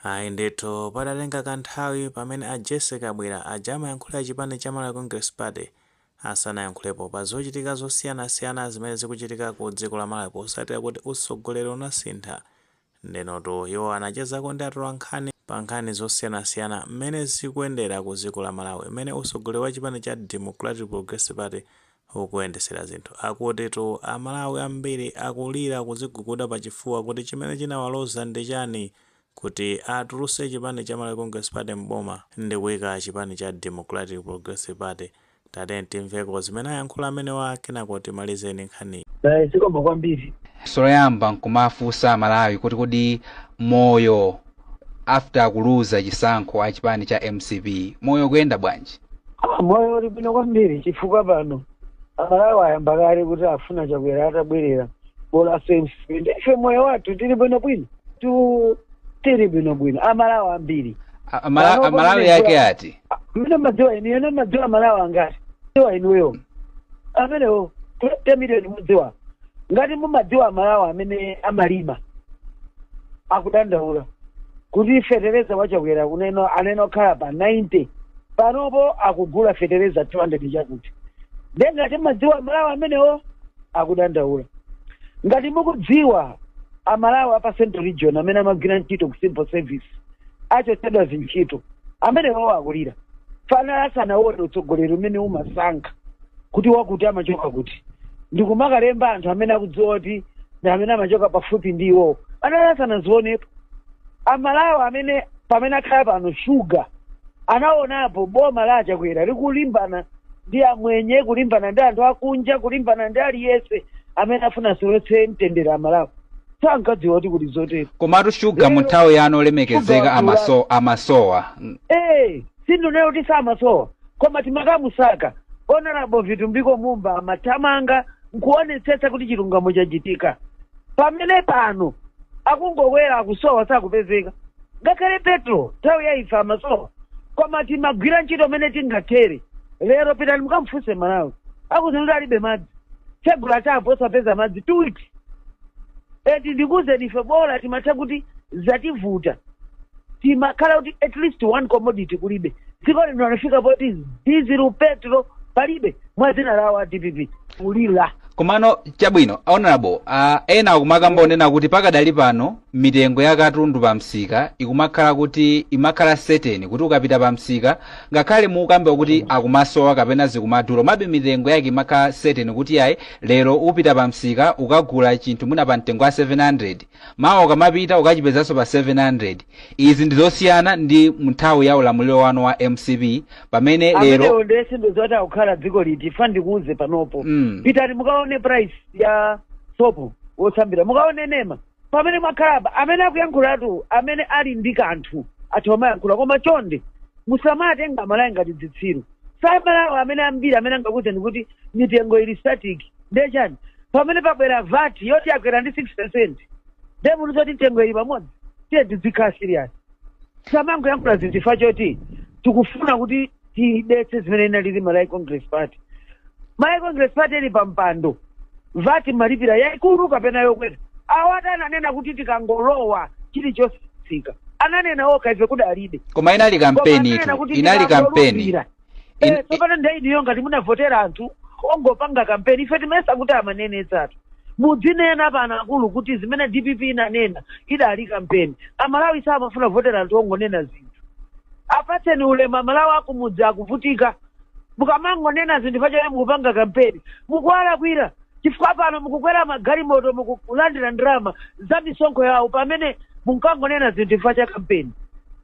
Ayi ndithu, patatenga kanthawi pamene a Jessie Kabwila aja amayankhulira chipani cha Malawi Congress Party asanayankhulepo pa zochitika zosiyanasiyana zimene zikuchitika ku dziko la Malawi posatira kuti utsogoleri unasintha, ndenotu iwo anachezako ndi atolankhani pa nkhani zosiyanasiyana mmene zikuyendera ku dziko la Malawi, mmene utsogoleri wa chipani cha Democratic Progressive Party ukuyendesera zinthu. Akutitu Amalawi ambiri akulira kuziguguda pachifuwa kuti chimene chinawaloza ndi chani kuti atuluse chipani cha Malawi Congress Party mboma ndi kuyika chipani cha Democratic Progressive Party. Tatiyeni timveko zimene ayankhula amenewa, kenako timalizeni nkhani. Zikomo kwambiri. Loyamba nkumafunsa Amalawi kuti kodi moyo after kuluza chisankho a chipani cha MCP, moyo kuyenda bwanji? Ah, moyo uli bwino kwambiri, chifukwa pano Amalawi ayamba kale kuti afuna Chakwera atabwerera, bolanso MCP. Ife moyo wathu tili bwinobwino, tu tili bwinobwino, Amalawi ambiri. Panopo Amalawi yake ati? Amene madziwa inu, ene madziwa Amalawi angati dziwa inuyo amenewo 10 miliyoni mudziwa? Ngati mumadziwa Amalawi amene amalima akudandaula kuti fetereza waChakwera kuneno anene okhala pa 90, panopo akugula fetereza 200 chakuti. Nde ngati mumadziwa Amalawi amenewo akudandaula, ngati mukudziwa Amalawi apa Central Region amene amagwira ntchito ku civil service achotsedwa zintchito, amenewo akulira fana asanaone utsogoleri umene umasankha kuti wakuti amachoka kuti ndikumakalemba anthu amene akudziwa kuti ndi amene amachoka pafupi ndi iwowo, anali asanazionepo. Amalawi amene pamene akhala pano shuga anaonapo boma la Chakwera likulimbana ndi amwenye, kulimbana ndi anthu akunja, kulimbana ndi aliyense amene afuna asowetse mtendere Amalawi, sankadziwa kuti kuli zotero. Komatu shuga mu Lero nthawi yanu olemekezeka shuga amasowa. Eh, sindunena kuti samasowa, koma timakamusaka Honorable Vitumbiko Mumba, amathamanga nkuonetsetsa kuti chilungamo chachitika. Pamene pano akungokwera, akusowa, sakupezeka. Ngakhale petrol nthawi ya ife amasowa, koma timagwira ntchito mene tingathere. Lero pitani mukamfunse Malawi, akuti alibe madzi, tsegula tapu osapeza madzi 2 weeks. Eti ndikuwuzeni, ife bola timatha kuti zativuta, timakhala kuti at least one commodity kulibe. Dziko lino anafika poti diesel, petrol palibe mwa dzina lawo a DPP kulira. Komano chabwino, Honorable, ena akumakamba onena kuti pakadali pano mitengo ya katundu pa msika ikumakhala kuti imakhala certain, kuti ukapita pa msika, ngakhale mukambe kuti akumasowa kapena zikumadula, komabe mitengo yake imakhala certain, kuti yayi, lero upita pa msika ukagula chinthu mwina pa mtengo wa 700, mawa ukamapita ukachipezanso pa 700. Izi ndi zosiyana ndi nthawi ya ulamuliro wanu wa MCP pamene lero Amenewo ndiye sindu zoti akukhala dziko liti. Fa ndikuuze panopo, pitani mukaone price ya sopo wosambira, mukaone nema pamene mwakhalapa. Amene akuyankhulatu, amene ali ndi kanthu athu amayankhula, koma chonde musamatenga Amalawi ngati zitsiru. Samalawi amene ambiri amene angakuuzeni kuti mitengo ili static ndiye chani, pamene pabwera VAT yoti yakwera ndi 6%, ndiye munthu zoti mitengo ili pamodzi? Tiye tizikhala serious, samangoyankhula zinthu chifukwa choti tikufuna kuti tidetse zimene inalili Malawi Congress Party. Malawi Congress Party ili pampando, VAT malipira yaikulu kapena yokwera? Awati ananena kuti tikangolowa chilichonse tsika, ananena okha, ife kudalibe. Koma inali kampeni. Koma ananena itu kuti inali kampeni. tikangolumbira. Tsopano ndiye iniyo ngati munavotera anthu ongopanga kampeni, ife timayesa kuti amanenetsatu. Mudzinena pano akulu kuti zimene DPP inanena idali kampeni. Amalawi samafuna kuvotera anthu ongonena zinthu. Apatseni ulemu Amalawi akumudzi akuvutika. Mukamangonena zinthu pachake mukupanga kampeni, mukuwalakwira, chifukwa pano mukukwera magalimoto, mukulandira ndalama za misonkho yawo, pamene munkangonena zinthu chifukwa cha kampeni.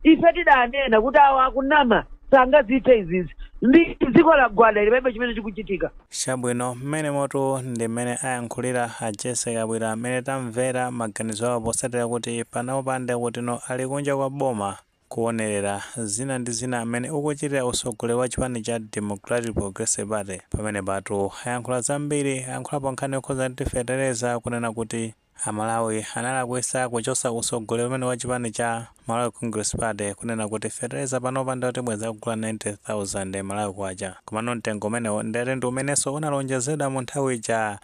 Ife tidanena kuti awa akunama, sangazithe izizi, ndi dziko la gwada ili, palibe chimene chikuchitika. Chabwino, mmene moto ndi mmene ayankhulira a Jessie Kabwila, mmene tamvera maganizo awo posatira kuti panopa kuti no ali kunja kwa boma kuonerera zina ndi zina amene ukuchitira utsogoleri wa chipani cha Democratic Progressive Party. Pamene patu ayankhula zambiri, ayankhulapo nkhani yokhuza ndi fetereza, kunena kuti Amalawi analakwitsa kuchosa utsogoleri umene wa chipani cha Malawi Congress Party, kunena kuti fetereza panopa ndi otibweza kugula 90,000 Malawi kwacha, komano mtengo umenewo ndete ndi umenenso unalonjezedwa mu nthawi ija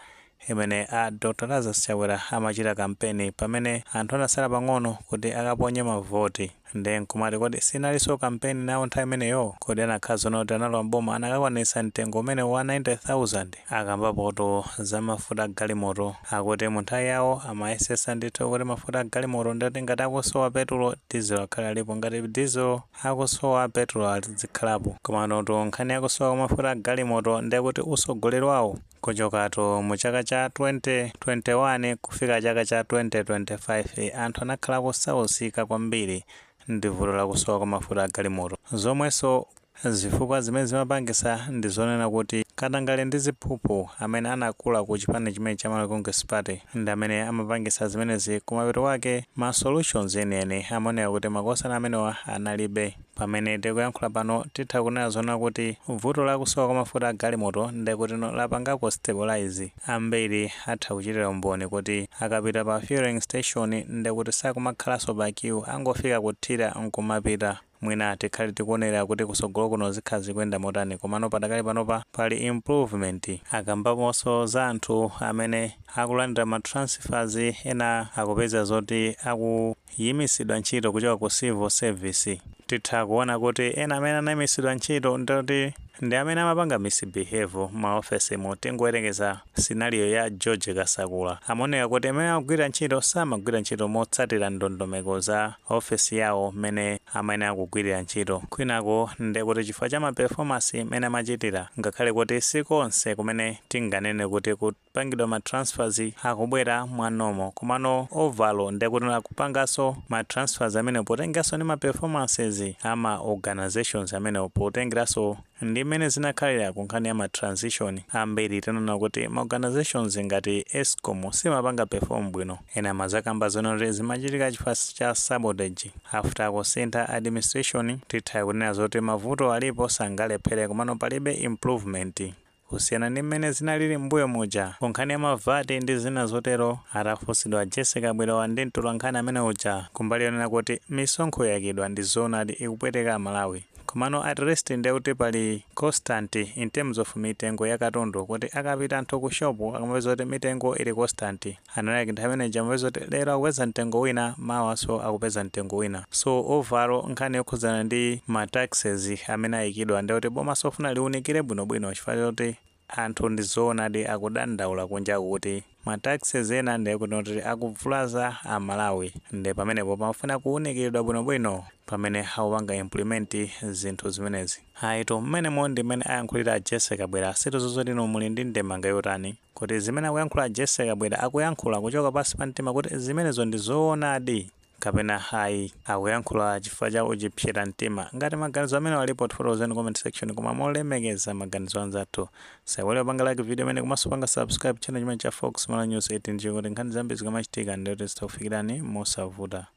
imene a Dr Lazarus Chakwera amachita kampeni, pamene anthu anasala pang'ono kuti akaponye mavoti. Nde nkumati, kodi sinalinso kampeni nawo nthawi imeneyo? Kodi anakhala zonoti analowa mboma anakakwanitsa mtengo umene wa 90,000? Akambapoto za mafuta galimoto, akuti mu nthawi yawo amayesesa ndithu kuti mafuta galimoto, ndati ngati akusowa petulo, diesel akhale alipo, ngati diesel akusowa, petulo azikhalapo. Komanotu nkhani yakusowa kwa mafuta galimoto, ndekuti usogoleri wawo kuchokatu mu chaka cha 2021 kufika chaka cha 2025, anthu anakhala kusausika kwambiri ndi vuto lakusowa kwa mafuta galimoto, zomwenso zifukwa zimene zimapangisa ndi zonena kuti katangale ndi ziphuphu amene anakula ku chipani chimene cha Malawi Congress Party ndi amene amapangisa zimenezi. Kumapeto kwake ma solutions enieni amaoneka kuti makosana amenewa analibe. Pamene tikuyankhula pano, titha kunena zona kuti vuto lakusowa kwa mafuta a galimoto ndekuti lapangako stabilize. Ambiri atha kuchitira umboni kuti akapita pa fueling station, ndekuti sakumakhalanso pa queue, angofika kuthira nkumapita. Mwina tikhale tikuonera kuti kusogolo kuno zikhala zikuyenda motani, komano padakali panopa pali improvement. Akambaponso za anthu amene akulandira ma transfers, ena akupeza zoti akuyimisidwa ntchito kuchoka ku civil service. Titha kuona kuti ena amene anayimisidwa ntchito ndoti ndi amene amapanga misbehave maofesi mu. Tingoyerekeza scenario ya George Kasakula, amaoneka kuti amene akugwira ntchito samagwira ntchito motsatira ndondomeko za ofesi yawo mmene amayenera kugwirira ntchito. Kwinako ndekuti chifukwa cha ma performance mmene amachitira, ngakhale kuti sikonse kumene tinganene kuti kupangidwa ma transfers akubwera mwanomo, komano overall ndekuti akupanganso ma transfers amene potengeranso ndi ma performances ama organizations amene, potengeranso ndi mmene zinakhalira ku nkhani ya ma transition. Ambiri tinaona kuti ma organizations ngati ESCOM simapanga perform bwino. Ena mazakamba zonoti zimachitika chifukwa cha sabotage. After kusintha administration, titha kunena zoti mavuto alipo, sangalephere, komano palibe improvement kusiyana ndi mmene zinalili mbuyo muja. Ku nkhani ya ma VAT ndi zina zotero, atafunsidwa Jessie Kabwila ndi mtolankhani amene uja kumbali yonena kuti misonkho yakidwa, ndi zoonadi ikupweteka Malawi, komano at least ndekuti pali constant in terms of mitengo ya katundu, kuti akapita anthu ku shop akamapeza kuti mitengo ili constant. Analike nthawi imeneja amapeza kuti lero akupeza mtengo wina, mawaso akupeza mtengo wina. So overall, nkhani yokhudzana ndi ma taxes amene ayikidwa, ndekuti boma sofuna liunikire bwinobwino, chifukwa choti anthu ndi zoonadi akudandaula kunja kuti ma taxes ena ndekuti akuvulaza Amalawi. Ndi pamenepo pamafuna kuwunikiridwa bwinobwino pamene akupanga implement zinthu zimenezi. Ayitu, mmenemo ndi mmene ayankhulira Jessie Kabwila. Situzo ino muli ndi ndemanga yotani kuti zimene akuyankhula Jessie Kabwila, akuyankhula kuchoka pansi pa mtima kuti zimenezo ndi zoonadi, kapena ayi, akuyankhula chifukwa cha uchipsera mtima? Ngati maganizo amene alipo, tifotokozeni comment section, koma molemekeza maganizo anzathu. Saiwale panga like video imene, komanso panga subscribe channel chimene cha Fox Malawi News 18, kuti nkhani zambiri zikamachitika ndiyoti zitakufikirani mosavuta.